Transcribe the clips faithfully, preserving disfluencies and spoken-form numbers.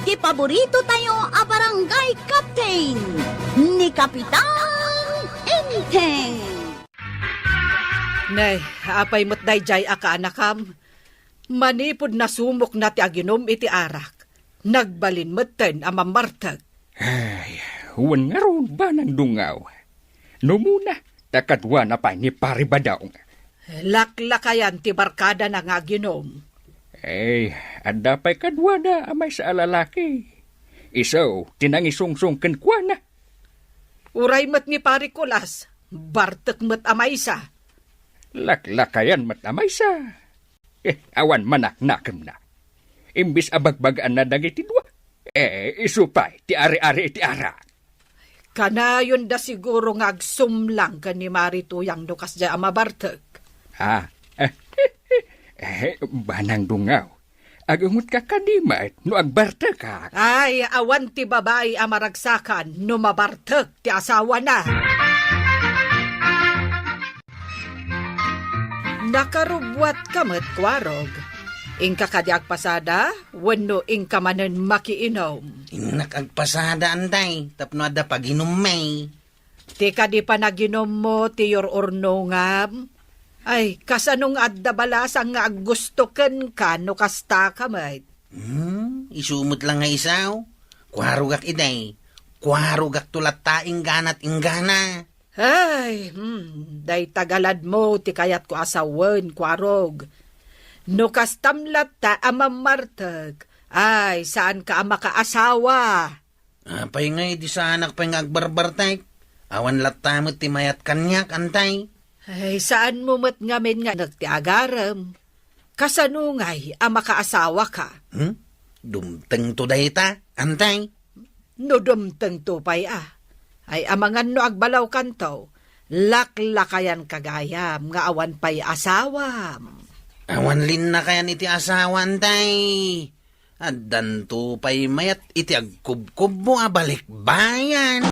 Ti paborito tayo a barangay captain, ni Kapitan Enteng. Nay, apay met daydiay a kaanakam? Manipud nasumokna ti aginum iti arak, nagbalin metten a mammartek. Ay, wen ngarud, banang dungaw. No umuna, ta kaduana pay ni Pari Badong. Laklakayan ti barkadana nga aginum. Ay, adda pay kaduada a maysa a lalaki. Isu ti nangisungsong kenkuana. Uray met ni Pari Kulas, bartek met a maysa. Laklakayan met a maysa. Eh, awan manaknakemna. Imbis a bagbagaanna dagiti dua, eh, isu pay ti ari-ari iti arak. Kanayonda siguro nga agsumlang ken ni Mari Tuyang no kasdiay a mabartek. Ah, eh, banang dungaw. Agungotka kadi met no agbartekak. Ay, awan ti babai a maragsakan no mabartek ti asawana. Nakarubbuatka met, Kuarog. Inka kadi agpasada wenno inka manen makiinum? Innak agpasada, Antay, tapno adda paginummi. Ti kadi panaginummo ti yur-urnongam? Ay, kasano nga adda balasang nga aggusto kenka no kasta ka met? Hmm, isu met la nga isu. Kuarogak idi. Kuarogakto latta ingganat inggana. Ay, hmm, dayta galadmo ti kayatko a sawen, Kuarog. No kastam latta a mammartek, ay, saanka a makaasawa. Apay ngay di saanak pay nga agbarbartek? Awan latta met ti mayat kaniak, Antay. Ay, saanmo met ngamin nga nagtiagarem. Kasano ngay a makaasawaka? Hmm? Dumtengto dayta, Antay. No dumtengto pay a. Ay, amangan no agbalawkanto, laklakayanka gayam nga awan pay asawam. Awan linnakayan iti asawa, Antay. Addanto pay mayat iti agkubkubmo a balikbayan.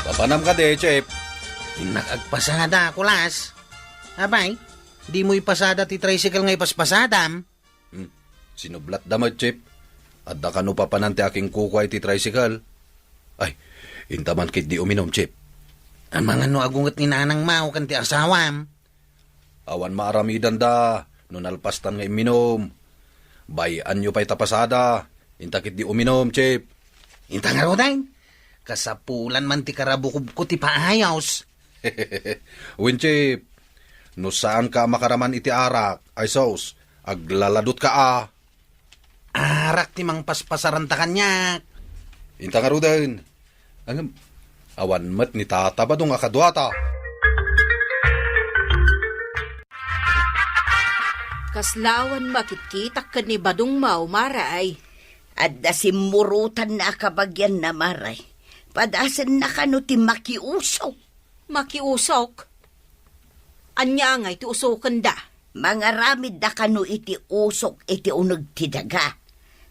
Papanam kadi, Chip? Innak agpasada, Kulas. Apay, dimo ipasada ti tricycle nga ipaspasadam? Hmm, sinublatda met, Chip. Adda kano papanan ti akingkukua iti tricycle. Ay, inta man ketdi uminum, Chip. Amangan no agunget ni Nanang Mao ken ti asawam. Awan maaramidanda no nalpastan nga imminum. Bay-anyo pay ta pasada, inta ketdi uminum, Chip. Inta ngaruden, kasapulan man ti karabukobko ti paayos. Wen, Chip, no saanka a makaraman iti arak, ay sus, aglaladutka a. Arak ti mangpaspasaranta kaniak. Inta ngaruden. Ngem, awan met ni Tata Badong a kaduata. Kasla awan makitkitak ken ni Badong Mao, Mare, ay. Adda simmurotanna a kabagianna, Mare. Padasenna kano ti makiusok. Makiusok? Ania ngay ti usokenda? Mangaramidda kano iti usok iti uneg ti daga.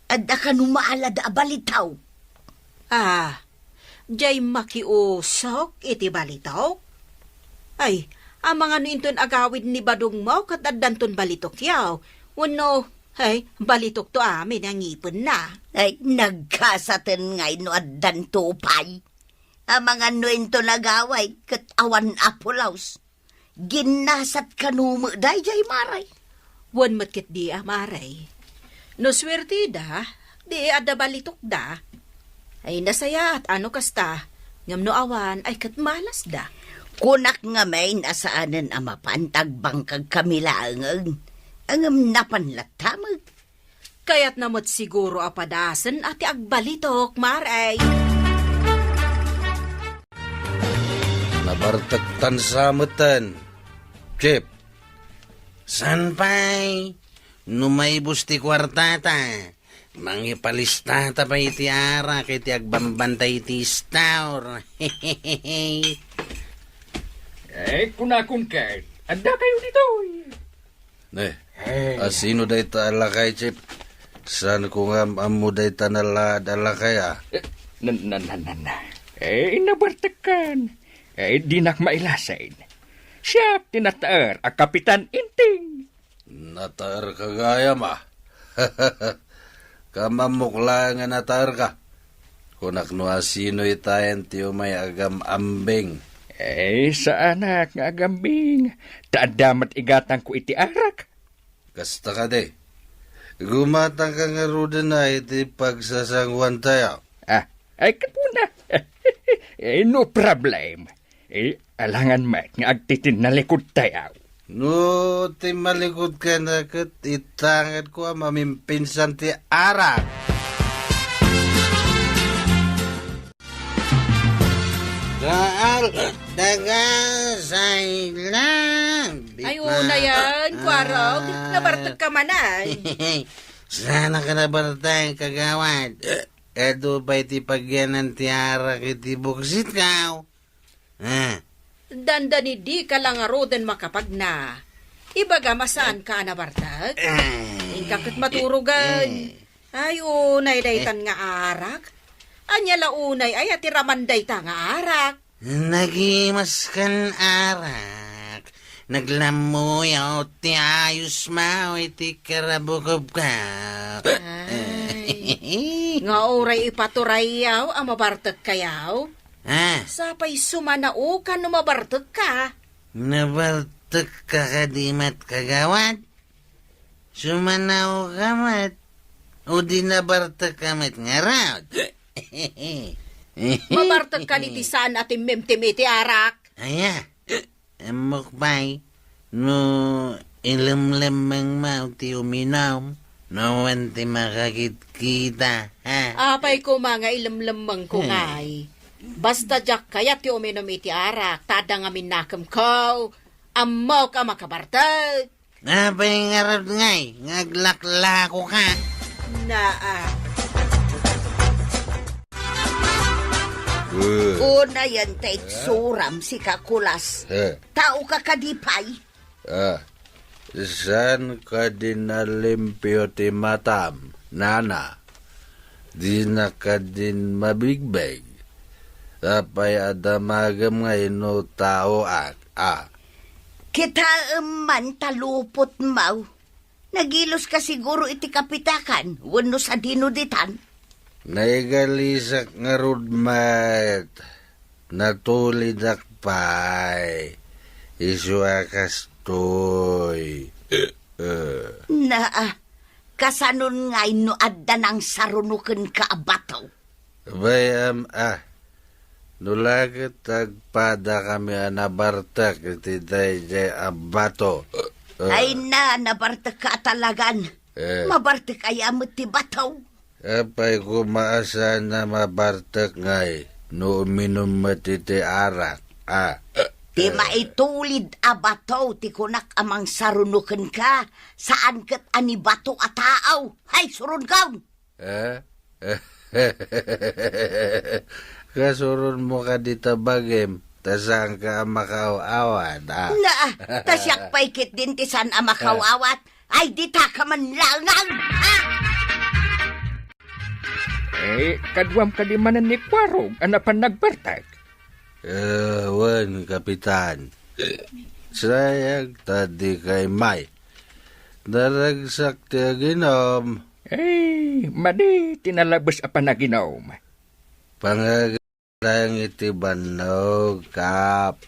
Adda kano maalada a balitok. Ah, jay makiusok iti balitok? Ay, amangan no inton agawid ni Badong Mao ket addanton balitokyo. Wenno, ay, balitokto amin a ngipenna. Ay, nagkasaten ngay no addanto pay. Amangan no inton agawid ket awan a pulos. Ginnasat kano met daydiay, Mare? Wen met ketdi a, Mare. No suerteda, di adda balitokda. Ay, nasayaat a no kasta, ngem no awan, ay ket malasda. Kunak ngamin a saanen a mapan ta agbangkagkami laengen. Ngem napan latta met. Kayatna met siguro a padasen a ti agbalitok, Mare. Nabartektan sa metten, Chip. Saan pay? No maibus ti kuartata, mangipalistata pay iti arak iti agbambantay iti store. Eh, kunakon ket, adda kayo ditoy. Ne, eh, asino dayta a lakay, Chip? Saan ko nga am-ammo dayta nalaad a lakay, a? Eh, nan, nan, nan, nan, nan. Eh, nabartekkan. Eh, dinak mailasin. Siak ti nataer a Kapitan Inting. Ataerka gayam a. Kamammok laeng a nataerka. Kunak no asino itayen ti umay agam-ambing. Eh, saanak nga agambing. Ta adda met igatangko iti arak. Kasta kadi. Gumatangka ngaruden a iti pagsasanguantayo. Ah, ay, kapuna. Eh, no problem. Eh, alangan met nga agtitinnalikudtayo. No timmalikudka na ket itangedko a mamimpinsan ti arak. Daal, daga, say lang. Ay, una yan, Kuarog. Nabartek ka man, ay. Saan ka nabartek, kagawad? Adu pay ti pagyanan ti arak iti buksit ka. Ah. Dandani dika la ngaruden makapagna. Ibagam a saanka a nabartek. Ay. Inka ket maturogen. Eh. Ay, unay daytan nga arak. Ania la unay aya ti raman dayta nga arak? Nagimaskan arak. Naglammuyaw ti ayos maw iti karabukobka. Ay. Nga uray ipaturayyaw a mabartek kayaw? Ah. Sapay sumanaokan no mabartek ka. Nabartek ka kadi met, kagawad? Sumanaoka met? O di nabartek ka met ngarud? Mabartek ka ni ti saan a timmimtim iti arak. Aya, ammok pay, no ilemlemmeng maw ti uminum, no wen ti makakitkita, ha? Apay koma nga ilemlemmengko ngay. Basta diak kayat ti uminum iti arak, ta adda ngamin nakemko. Ammok a makabartek. Apay ngarud ngay nga aglaklakoka? Naa. Eh. Unayen ta igsuram, sika Kulas. Eh. Tao ka kadi pay? Ah, saan kadi nalimpio ti matam, nana? Dina kadin mabigbeg. Apay a damagem nga ino taoak, a? Kitaem man ta lupot maw. Nagilos ka siguro iti kapitakan, wenno sadino ditan? Naigalisak ngarud met. Natulidak pay. Isu a kastoy. Eh, eh. Naa, kasanon ngay no adda nangsaruno kenka a bato? Bay-am a, no la ket agpadakami a nabartek iti daydiay a bato. Eh, eh. Ay na, nabartek ka a talagan. Eh. Mabartek aya met ti bato? Apay koma a saan a mabartek ngay no uminum met iti arak, a? Ti maitulid a bato ti kunak a mangsaruno kenka, saan ket a ni bato a tao. Hay, suronkaw! Eh? Kasuronmo kadi ta bagim, ta saanka a makaaw-awat, a? Naa, ta siak pay ketdin ti saan a makaaw-awat. Ay, dita ka man langang, ha? Eh, kaduam kadi manen ni Kuarog a napan nagbartek? Eh, wen, Kapitan. Sayang ta dika immay. Naragsak ti aginom. Eh, madi ti nalabes a panaginom. Pangag- laeng iti bannog, Kap.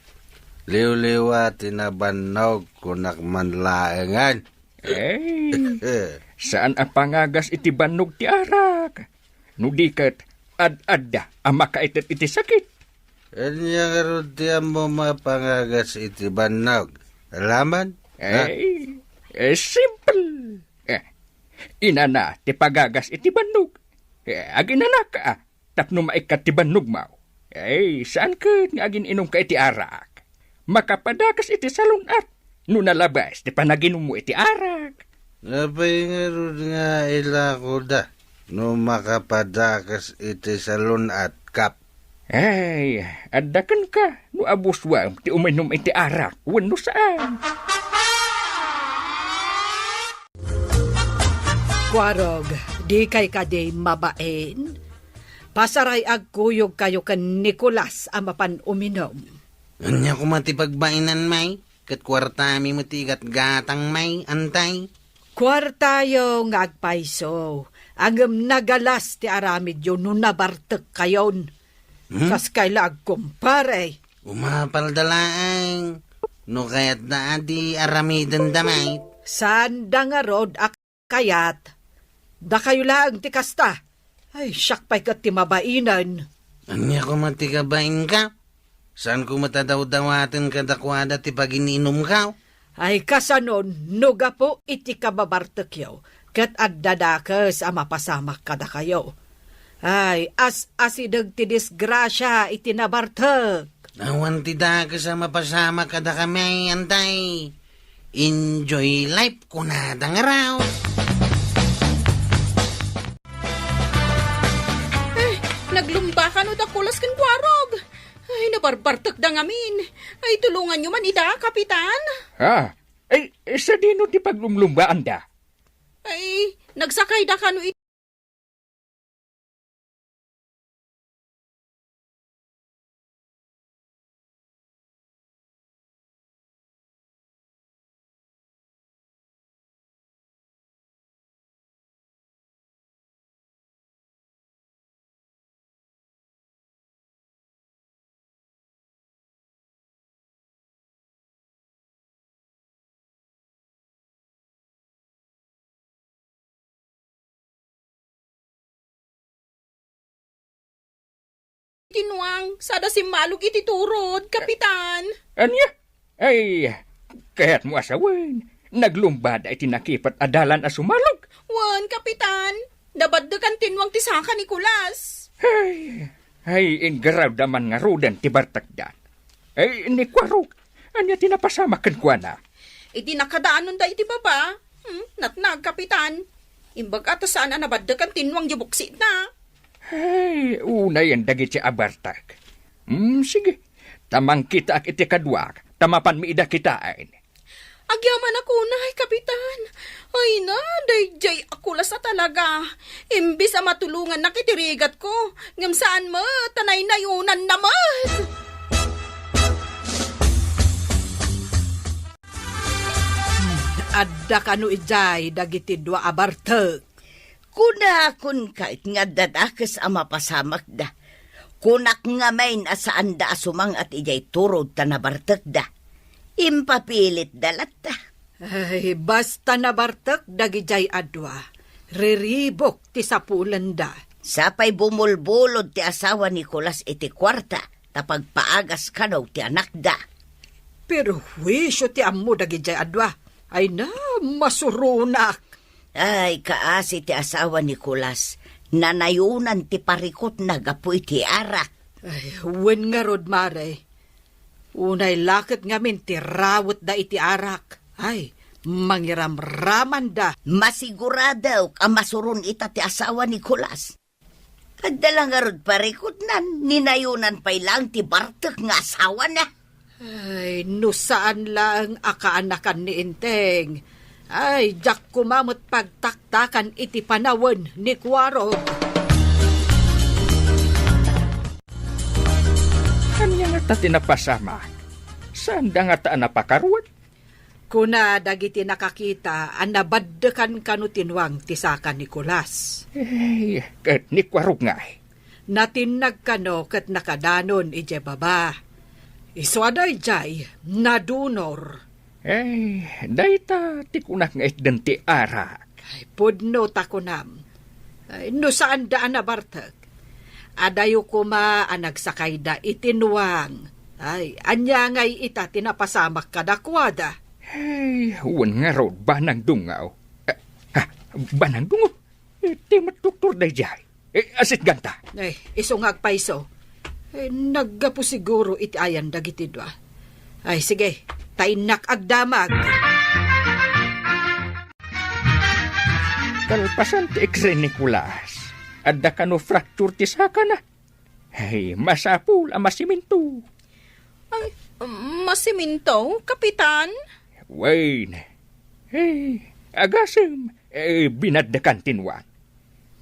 Liwliwa ti nabannog, kunak man laengen. Eh, saan a pangagas iti bannog ti arak. No di ket, ad-adda a makaited iti sakit. Ania ngarud ti ammom a pangagas iti bannog? Alaman? Ha? Eh, eh, simple. Eh, inana ti pagagas iti bannog. Eh, aginanaka, ah. Tapno maikkat ti bannogmo. Ay, saan ket nga agin-inumka iti arak? Makapadakas iti salun-at no nalabes ti panaginummo iti arak. Apay ngarud nga ilakoda no makapadakas iti salun-at, Kap? Ay, adda kenka no abusuam ti uminum iti arak wenno saan. Kuarog, dikay kadi mabain? Pasaray agkuyogkayo ken Nicolas a mapan uminum. Ania koma ti pagbainanmi? Ket kuartami met ti igatgatangmi, antay? Kuartayo nga agpayso, ngem nagalas ti aramidyo no nabartekkayon. Hmm? Kaskay la agkumpare. Umapalda laeng. No kayatda a di aramidenda met. Saanda ngarud a kayat. Dakayo laeng ti kasta. Ay, siak pay ket ti mabainen. Ania koma ti kabainka? Saanko met a dawdawaten kadakuada ti pagin-inumko? Ay, kasanon, no gapu iti kababartekyo, ket adda dakes a mapasamak kadakayo. Ay, as-asideg ti disgrasia iti nabartek. Awan ti dakes a mapasamak kadakami, antay. Enjoy life, kunada ngarud. Ay, naglumba kano da Kulas ken Kuarog. Ay, nabarbartekda ngamin. Ay, tulonganyo man ida, Kapitan. Ah, ay, sadino ti paglumlumbaanda? Ay, nagsakayda kano iti Tinuang, sada simmalog iti turod, Kapitan. Ania? Ay, kayatmo a sawen, naglumbada iti nakipet a dalan a sumalog? Wen, Kapitan. Nabaddekan tinuang ti saka ni Kulas. Ay, ay, ingarawda man ngaruden ti bartekda. Ay, ni Kuarog, ania ti napasamak kenkuana? Idi nakadaanonda iti baba, hmm, natnag, Kapitan. Imbag a ta saan a nabaddekan tinuang ti buksitna. Ay, unayen dagiti a bartek. Hmm, sige. Ta mangkitaak iti kaduak, ta mapanmi ida kitaen. Agyaman a kunay, Kapitan. Ay na, daydiay a Kulas a talaga. Imbis a matulongannak iti rigatko, ngem saan met, ta naynayonanna met. Adda kano idiay dagiti dua a bartek? Kunakon ket nga adda dakes a mapasamakda. Kunak ngamin a saanda a sumang-at idiay turod ta nabartekda. Impapilitda latta. Ay, basta nabartek dagidiay a dua, riribuk ti sapulenda. Sapay bumulbulod ti asawa ni Kulas iti kuarta ta pagpaagas kano ti anakda. Perhuisio ti ammo dagidiay a dua. Ay na, masuronak. Ay, kaasi ti asawa ni Kulas. Nanayonan ti parikutna gapu iti arak. Ay, wen ngarud, mare. Unay la ket ngamin ti rawetda iti arak. Ay, mangiramramanda. Masiguradok a masuron ita ti asawa ni Kulas. Adda la ngarud parikutnan, ninayonan pay laeng ti bartek nga asawana. Ay, no saan laeng a kaanakan ni Enteng. Ay, diak koma met pagtaktakan iti panawen ni Kuarog. Ania ngata ti napasamak? Saanda ngata a napakaruat? Kuna dagiti nakakita a nabaddekan kano tinuang ti saka ni Kulas. Ay, ket ni Kuarog ngay? Natinnag kano ket nakadanon idiay baba. Isu a daydiay, nadunor. Ay, dayta ti kunak nga itden ti arak. Ay, pudno ta kunam. Ay, no saanda a nabartek, adayo koma a nagsakayda iti nuang. Ay, ania ngay ita ti napasamak kadakuada? Ay, wen ngarud, banang dungaw. Eh, ha, banang dungaw? Eh, ti met doktor daydiay. Eh, asitganta. Eh, isu nga agpayso. Eh, naggapu siguro iti ayan dagiti dua. Ay, sige, ta innak agdamag. Kalpasan ti X-ray ni Kulas, adda kano fracture ti sakana. Ay, masapul a masiminto. Ay, masiminto, Kapitan? Wen. Ay, agasem, eh, binaddekan ti nuang.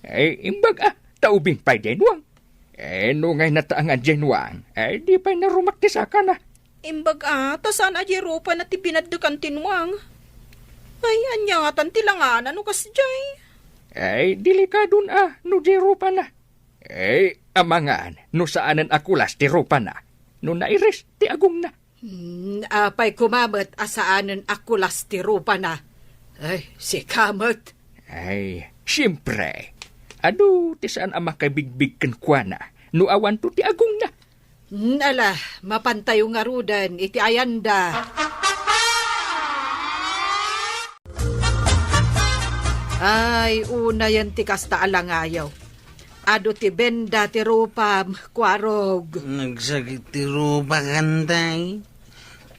Ay, imbag a, ta ubing pay diay nuang. Eh, no ngay nataangan diay nuang, ay, di pay narumak ti sakana. Imbag a, ta saan a diay rupana ti binaddekan ti nuang. Ay, ania ngatan ti langana no kasdiay? Ay, delikadon a no di rupana. Ay, amangan no saanen a kulas ti rupana. No nairis ti agongna. Hmm, apay koma met a saanen a kulas ti rupana? Ay, sika met. Ay, siempre. Adu ti saan a makabigbig kenkuana no awanto ti agongna. Hmm, ala, mapantayo ngaruden iti ayanda. Ay, unayen ti kasta a langayo. Adu ti benda ti rupam, Kuarog. Nagsakit ti rupak, Antay.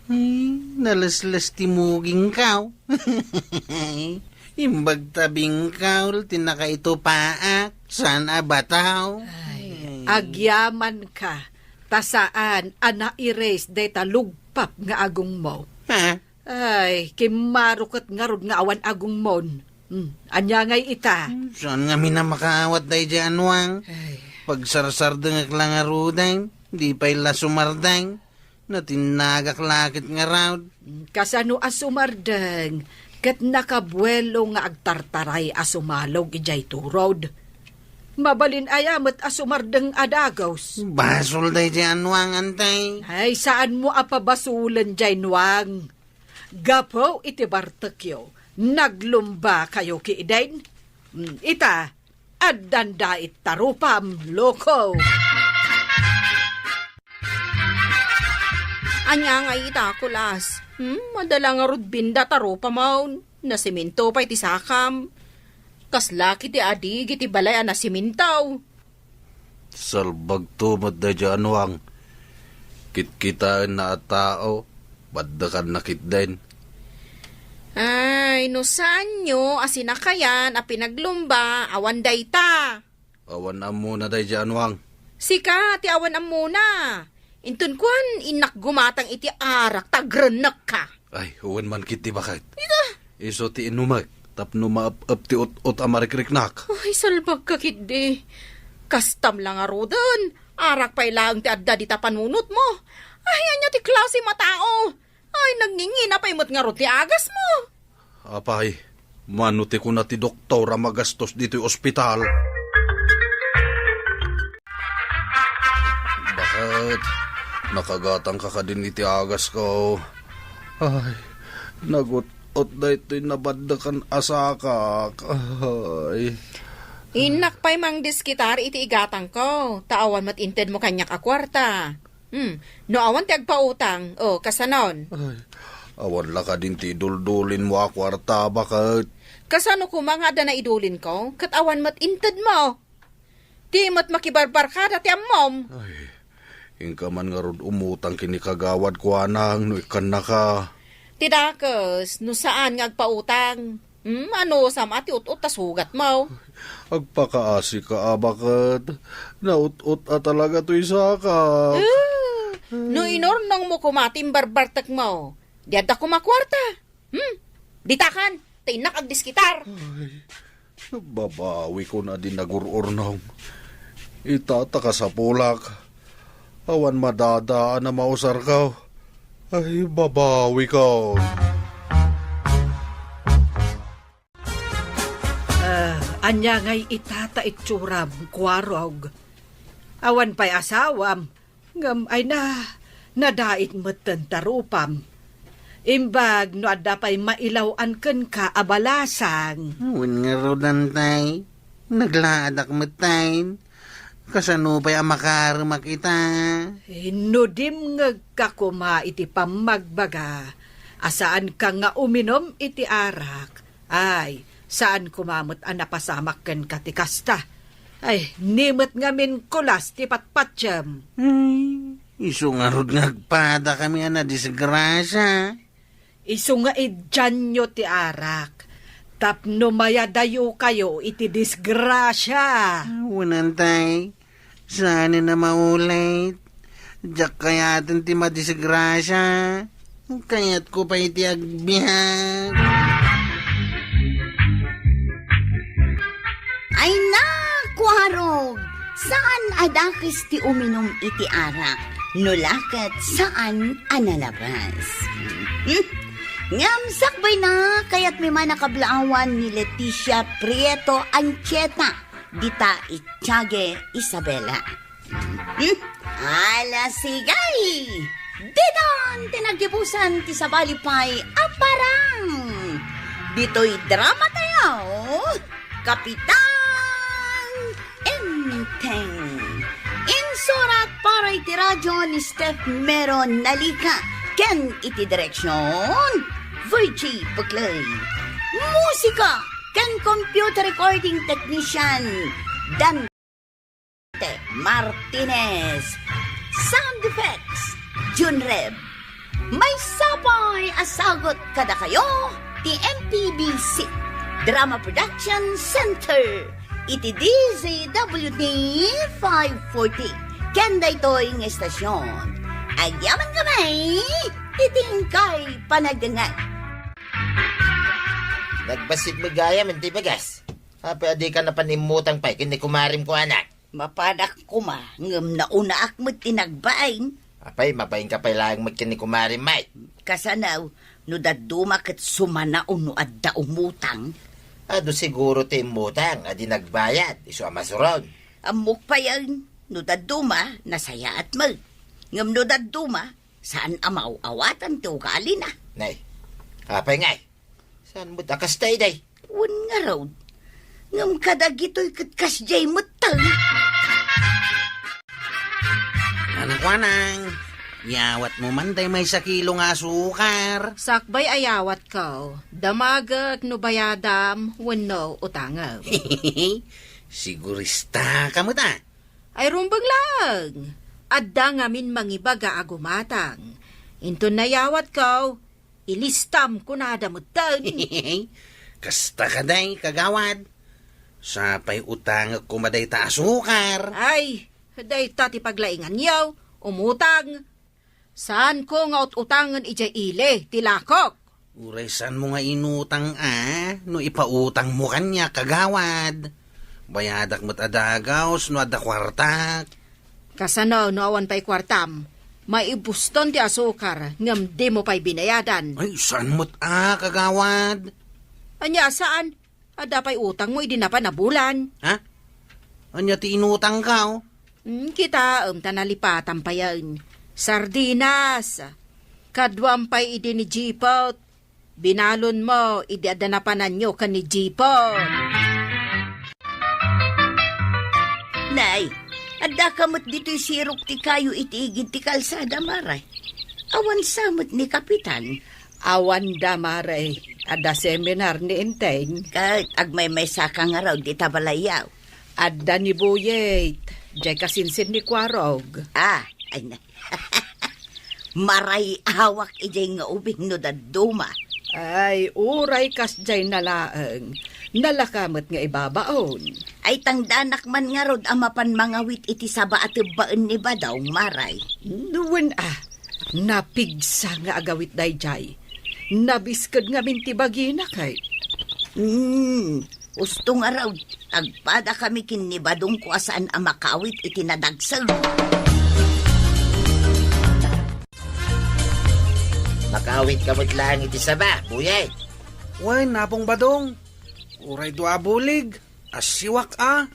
Ay, nalesles ti mugingko. Imbag ta bingkaw ti nakaitupaak, saan a bataw. Ay, agyamanka, ta saan a nairis dayta lugpap nga agongmo. Ha? Ay, kimmaro ket ngarud nga awan agongmon. Hmm, ania ngay ita? Saan ngamin a makaawat daydiay a nuang? Ay. Pagsarsardengek la ngaruden, di pay la sumardeng. Natinnagak la ket ngarud. Kasano a sumardeng ket nakabuelo nga agtartaray a sumalog idiay turod? Mabalin aya met a sumardeng a dagus? Basol daydiay a nuang, Antay. Ay, saanmo a pabasolen diay nuang. Gapu iti bartekyo, naglumbakayo ketdin? Mm, ita, addan dait ta rupam, loko. Ania ngay ita, kulas? Hmm, adda la ngarud benda ta rupamon. Nasemento pay ti sakam. Kasla kiti adig iti balay a nasemento. Salbagto met daydiay a nuang. Kitkitaenna a tao, baddekanna ketdin. Ay, no saanyo a sinakayan a pinaglumba, awan dayta. Awan ammona daydiay a nuang. Sika ti awan ammona. Inton kuan, innak gumatang iti arak ta agrennekka. Ay, wen man ketdi baket. Ita! Isu ti inumek tapno maep-ep ti ut-ot a marikriknak. Ay, salbagka ketdi. Kastam la ngaruden, arak pay laeng ti adda dita panunotmo. Ay, ania ti klase a tao? Ay, nagngingina pay met ngarud ti agasmo. Apay, mano ti kuna ti doktor a magastos ditoy ospital? Baket, nakagatangka kadin iti agasko? Ay, nagut-ot daytoy nabaddekan a sakak. Ay. Innak pay mangdiskitar iti igatangko, ta awan met intedmo kaniak a kuarta. Hmm, no awan ti agpautang, o, kasanon? Ay, awan la kadin ti iduldulinmo a kuarta, baket. Kasano koma nga adda naidulinko, ket awan met intedmo? Di met makibarbarkada ti ammom. Ay, inka man ngarud umutang ken ni kagawad kuanang no ikkannaka. Ti dakes, no saan nga agpautang. Hmm, anusam a ti ut-ot ta sugatmo? Agpakaasika a baket. Naut-ot a talaga toy sakak. Ah, no inurnongmo koma ti imbarbartekmo, di adda koma kuarta. Hmm, ditakan, ta innak agdiskitar. Ay, babawikon a di nagur-urnong. Ita ta kasapulak. Awan madadaan a mausarko. Ay, babawikon. Ah, ania ngay ita ta itsuram, Kuarog? Awan pay asawam, ngem ay na, nadait metten ta rupam. Imbag no adda pay mailaw-an kenka a balasang. Wen ngarud, Antay, naglaadak metten. Kasano pay a makaremak ita? Eh, no dimngegka koma iti pammagbaga a saanka nga uminum iti arak, ay, saan koma met a napasamak kenka ti kasta. Ay, ni met ngamin kulas ti patpatiem. Ay, isu ngarud nga agpadakami a nadisgrasia. Isu nga idianyo ti arak tapno mayadayokayo iti disgrasia. Wen, Antay, saanen a maulit. Diak kayaten ti madisgrasia. Kayatko pay ti agbiag. Ay, nakuarog! Saan a dakes ti uminum iti arak, no la ket saan a nalabas. Hmm? Ngem sakbayna, kayatmi man a kablaawan ni Leticia Prieto Anchieta, dita i Tiague Isabela. Hmm? Ala, sige! Ditan ti naggibusan ti sabali pay a parang. Ditoy drama tayo, Kapitan Enteng. Insurat para iti radyo ni Steph Mero Nalica ken iti direksyon, Virgie Peclay. Musika ken computer recording technician, Dan Martinez. Sound effects, Jun Reb. Maysa pay a sagut kadakayo ti M P B C Drama Production Center iti D Z W T five forty. Ken daytoy nga estasyon, agyaman kami iti inkay panagdengngeg. Nagbassit met gayam iti bagas. Apay a dika napan immutang pay ken ni kumarim ko, anak? Mapadak koma, ngem naunaak met ti nagbain. Apay, mabainka pay laeng met ken ni kumarim, May? Kasano, no dadduma ket sumanaw no adda umutang? Adu siguro ti immutang a di nagbayad, isu a masuron. Ammok payen, no dadduma, nasayaat met. Ngem no dadduma, saan a maaw-awatan ti ugalina. Nay, apay ngay? Saan met a kasta, iday? Wen ngarud. Ngem kadagitoy ket kasdiay metten. Anak, Wanang, yawatmo man tay maysa kilo nga asukar. Sakbay a yawatko. Damagek no bayadam wenno utangem. Sigurista ka met, a? Ay, rumbeng laeng. Adda ngamin mangibaga a gumatang. Inton nayawatko, ilistam kunada metten. Kasta kadi, kagawad. Sapay utangek koma dayta asukar. Ay, dayta ti paglainganyo. Umutang. Saanko nga ut-utangen idiay ili ti lakok. Uray saanmo nga inutang a, no ipautangmo kaniak, kagawad. Bayadak met a dagaws no adda kuartak. Kasano no awan pay kuartam? Maibuston ti asukar, ngem dimo pay binayadan. Ay, saan met a, kagawad? Ania, saan? Adda pay utangmo idi napan a bulan. Ha? Ania ti inutangko? Hmm, kitaem ta nalipatam payen. Sardinas. Kaduam pay idi ni Jipot. Binalonmo idi adda napananyo ken ni Jipot. Nay, addaka met ditoy sirok ti kayo iti igid ti kalsada, Maray. Awan sa met ni Kapitan. Awan da, Maray. Adda seminar ni Enteng. Ket agmaymaysa ka ngarud ita balayyo. Adda ni Buyet, diay kasinsin ni Kuarog. Ah, ay na. Maray-awak idiay nga ubing no dadduma. Ay, uray kasdiay na laeng. Nalaka met nga ibabaon. Ay, tangdanak man ngarud a mapan mangawit iti saba a tebbaen ni Badong, Maray. Wen a, napigsa nga agawit daydiay. Nabisked ngamin ti bagina, kay. Hmm, Usto ngarud, agpadakami ken ni Badongko a saan a makawit iti nadagseng. Makawit ka met laeng iti saba, Buyet. Wen, Apong Badong. Uray dua a bulig, assiwak a.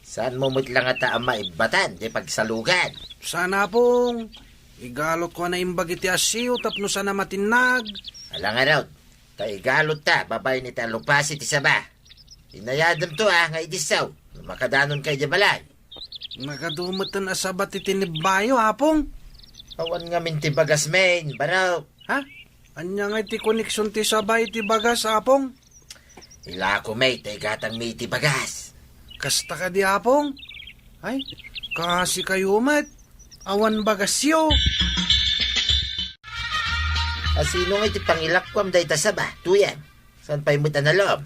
Saanmo met la ngata a maibbatan ti pagsalugan? Saan, Apong. Igalotko a naimbag iti assiw tapno saan a matinnag. Ala ngarud. Ta igalotta babaen iti alupasi ti saba. Inayademto a nga idissaw no makadanonka idiay balay. Nagadu metten a saba ti tinibbayo, Apong. Awan ngamin ti bagas, men, barok. Ha? Ania ngay ti koneksion ti saba iti bagas, Apong? Ilako, men, ta igatangmi iti bagas. Kasta kadi, Apong? Ay, kasikayo met. Awan bagasyo. A sino nga iti pangilakuam dayta saba, tuyang? Saan pay met a nalom?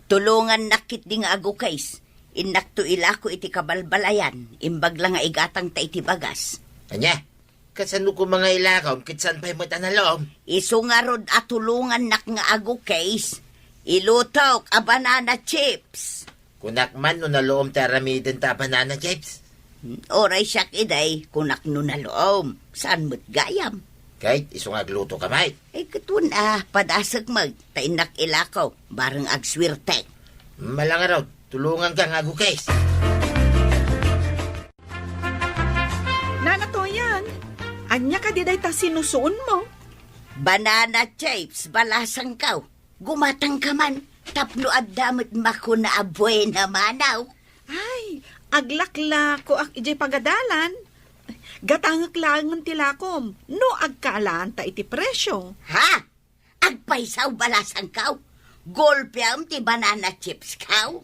Tulongannak ketdi nga agukis. Innakto ilako iti kabalbalayan, imbag la nga igatangta iti bagas. Ania? Kasano koma nga ilakom ket saan pay met a nalom? Isu ngarud a tulongannak nga agukis. Ilutok a banana chips. Kunak man no nalom ti aramidenta a banana chips. Uray siak idi, kunak no nalom. Saan met gayam? Ket isu nga aglutoka met. Ay, ket wen a, padasek met, ta innak ilako, bareng agsuerte. Ala ngarud, tulonganka nga agukis. Nana Toyang, ania kadi dayta sinusuonmo? Banana chips, balasangko. Gumatangka man, tapno adda met makuna a buena mano. Ay, aglaklakoak idiay pagadalan. Gatangek laengen ti lakom no agkaalaanta iti presio. Ha? Agpayso, balasangko? Gulpiam ti banana chipsko?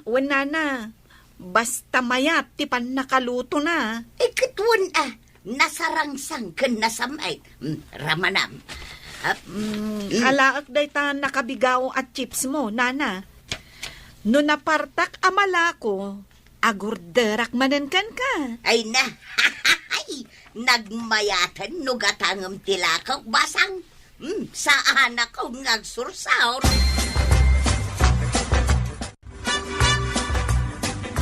Wen, nana, basta mayat ti pannakalutona. Ay, ket wen a, nasarangsang ken nasam-et. Mm, ramanam. Ah, mm, alaek dayta nakabigao a chipsmo, nana. No napartak a malako, agurderak manen kenka. Ay na, nagmayaten no gatangem ti lakok, basang. Mm, saanakon nga agsursor.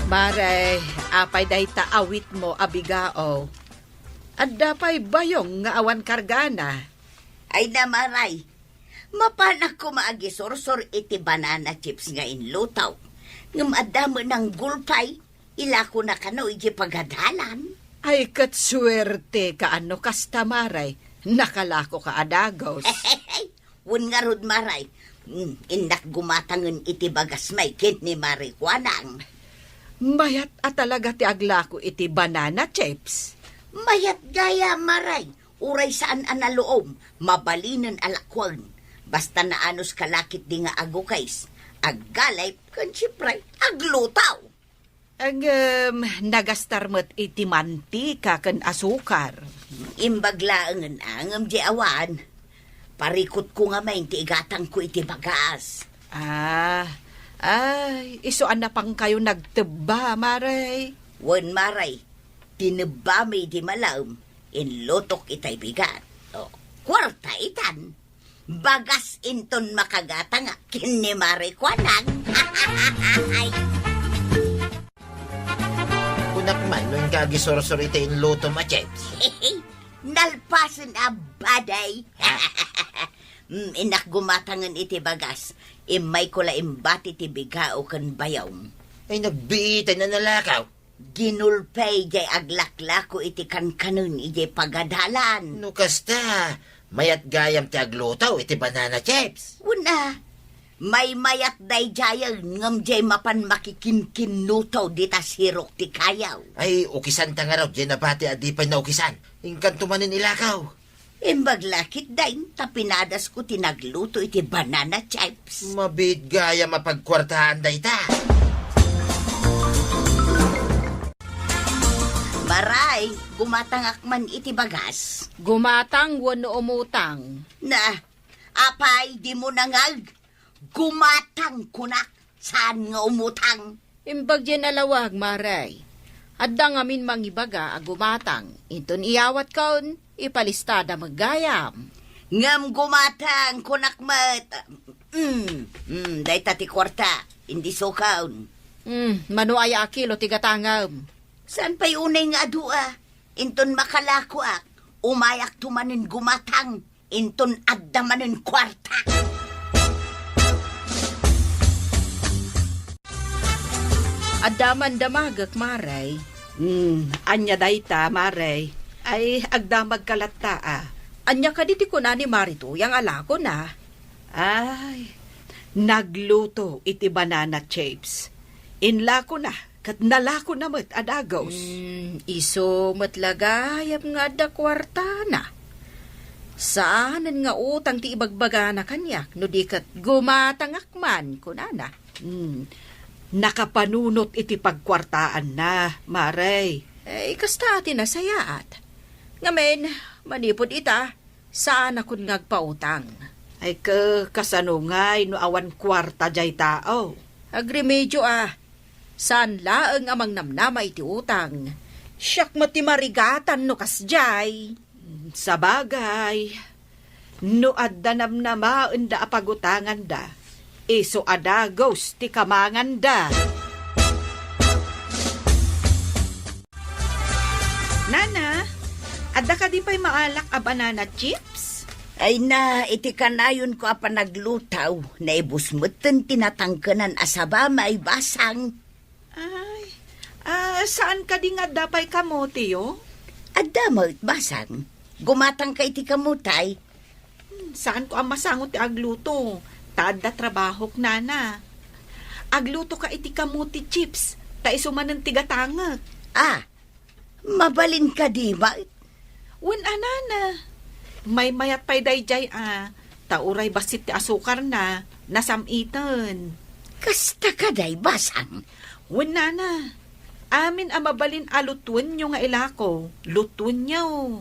Mare, apay dayta awitmo a bigao? Adda pay bayong nga awan kargana? Ay na, Mare, mapanak koma agisursor iti banana chips nga inluto. Ngem adda met nanggulpay, ilakona kano iti pagadalan. Ay, ket suerteka no kasta, Mare, nakalakoka a dagus. Wen ngarud, Mare, mm, innak gumatangen iti bagas met ken ni Mare Kuanang. Mayat a talaga ti aglako iti banana chips. Mayat gayam, Mare, uray saan a naluom, mabalinen a lakoen. Basta naanuska la ketdi nga agukis, aggalip, ken siempre, agluto. Ngem, nagastar met iti mantika ken asukar. Imbag laengen a ngem di awan. Parikutko ngamin ti igatangko iti bagas. Ah, ay, isu a napangkayo nagtebba, Mare. Wen, Mare, tinebbami di malem, inlutok itay bigat. O, kuarta itan. Bagas inton makagatangak ken ni Mare Kuanang. Kunak man, no inka agisursor iti inlutom a chips. Nalpasen a baday. Mm, innak gumatangen iti bagas. Immayko la imbati ti bigao ken bayong. Ay, nagbiitay na nalakaw. Ginulpay jay aglaklako iti kankanen idiay pagadalan. No kasta, mayat gayam ti agluto iti banana chips. Wen a, maymayat daydiayen ngem jay mapan makikinkinnuto dita sirok ti kayaw. Ay, ukisanta ngarud jay nabati a di pay naukisan. Inkanto manen ilakaw. Imbag la ketdin ta pinadasko ti nagluto iti banana chips. Mabiit gayam a pagkuartaan dayta. Maray, gumatangak man iti bagas. Gumatang wenno umutang? Na, apay, dimo nangag? Gumatang kunak, saan nga umutang. Imbag diay nalawag, Mare. Adda ngamin mangibaga a gumatang, inton iyawatkon, ipalistada met gayam. Ngem gumatang, kunak met. Mm, mm, dayta ti kuarta, indisukon. Mm, mano aya a kilo ti gatangem? Saan pay unay nga adu a? Inton makalakoak, umayakto manen gumatang. Inton adda manen kuarta. Adda man damagek, Mare. Hmm, ania dayta, Mare? Ay, agdamagka latta a. Ania kadi ti kuna ni Mare Tuyang a lakona? Ay, nagluto iti banana chips. Inlakona, ket nalakona met a dagus. Mm, isu met la gayam nga adda kuartana. Saanen nga utang ti ibagbagana kaniak, no di ket gumatangak man, kunana. Mm, nakapanunot iti pagkuartaanna, Mare. Eh, kasta ti nasayaat. Ngamin, manipud ita, saanakon nga agpautang. Ay, ke-, kasano ngay no awan kuarta jay tao? Agremedio a, saan laeng a mangnamnama iti utang. Siak met ti marigatan no kasjay. Sabagay, no adda namnamaenda a pagutanganda, isu a dagus ti kamanganda. Nana, Adda kadi pay maalak a banana chips? Ay na, iti kanayonko a panagluto, naibus metten ti natangkenan a saba, maibasang. Ay, ah, saan kadi nga adda pay kamoteyo? Adda met, basang. Gumatangka iti kamotay. Hmm, saanko a masango ti agluto. Ta adda trabahok, nana. Aglutoka iti kamote chips, ta isu manen ti gatangek. Ah, mabalin kadi, ma? Wen a, nana. Maymayat pay daydiay a, ta uray bassit ti asukarna, nasam-iten. Kasta kadi, basang? Wen, nana. Amin a mabalin a lutuenyo nga ilako, lutuenyo.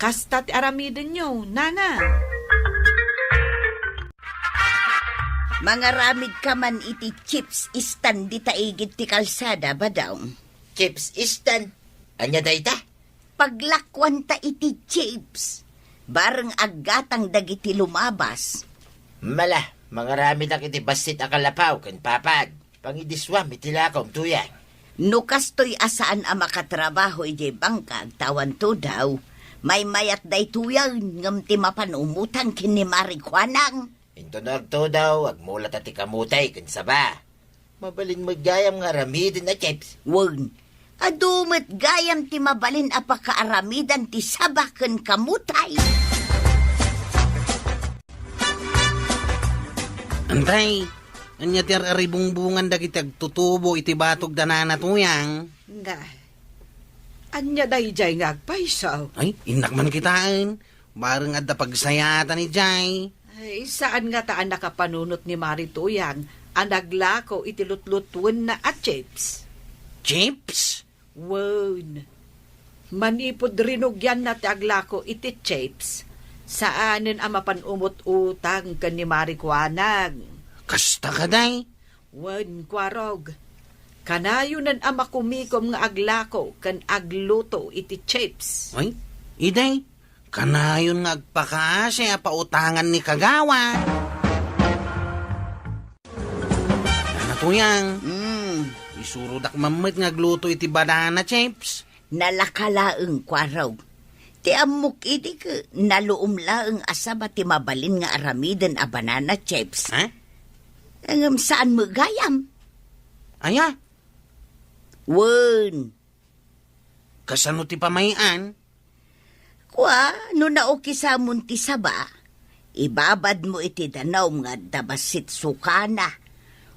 Kasta ti aramidenyo, nana. Mangaramidka man iti chips stand dita igid ti kalsada, Badong. Chips stand? Ania dayta? Paglakuanta iti chips. Bareng aggatang dagiti lumabas. Mala, mangaramidak iti bassit a kalapaw ken papag. Pangidisuam iti lakom, Tuyang. No kastoy a saan a makatrabaho idiay bangka agtawan tudaw, maymayat daytoyen ngem ti mapan umutang ken ni Mari Kuanang. Inton agtudaw, agmulata ti kamote ken saba. Mabalin met gayam nga aramiden a chips. Wen, adu met gayam ti mabalin a pakaaramidan ti saba ken kamote. Antay, ania ti ar-aribungbungan dagiti agtutubo iti batog da nana, Tuyang? Nga, ania daydiay nga agpayso? Ay, innak man kitaen. Bareng adda pagsayaatan idiay. Ay, saan ngata a nakapanunot ni Mari Tuyang a naglako iti lutlutuenna a chips? Chips? Wen. Manipud rinugianna ti aglako iti chips, saanen a mapan umut-utang ken ni Mari Kuanang. Kasta kadi? Wen, Kuarog. Kanayonen a makumikom nga aglako ken agluto iti chips. Ay, idi, kanayon nga agpakaasi a pautangan ni kagawad. Nana Tuyang, mm, isurodak man met nga agluto iti banana chips. Nalaka laeng, Kuarog. Ti ammok idi ket naluom laeng a saba ti mabalin nga aramiden a banana chips. Ha? Ngem saan met gayam? Aya? Wen. Kasano ti pamay-an? Kua, no naukisamon ti saba, ibabadmo iti danum nga adda bassit sukana,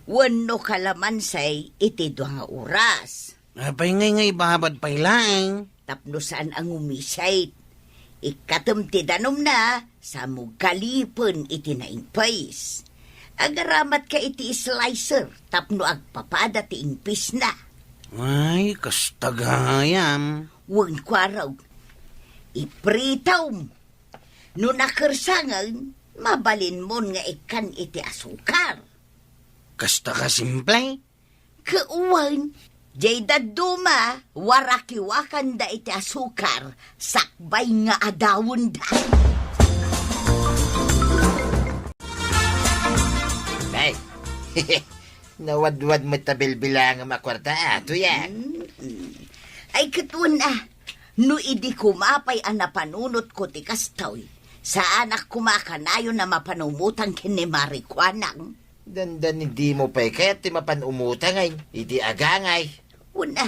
wenno kalamansay iti dua nga oras. Apay ngay nga ibabad pay laeng? Tapno saan a ngumisit. Ikkatem ti danumna, sa mo galipen iti naimpis. Agaramatka iti slicer tapno agpapada ti impisna. Ay, kasta gayam. Wen, Kuarog. Ipritom. No nakersangen, mabalinmon nga ikkan iti asukar. Kasta ka simple? Ket wen, diay dadduma, warakiwakanda iti asukar, sakbay nga adawenda. Ay, nawadwad met ta bilbilangem a kuarta, a, Tuyang. Mm-mm. Ay, ket wen a, no idi koma pay a napanunotko ti kastoy, saanak koma kanayon a mapan umutang ken ni Mari Kuanang. Dandani dimo pay kayat ti mapan umutang iti agangay. Wen a,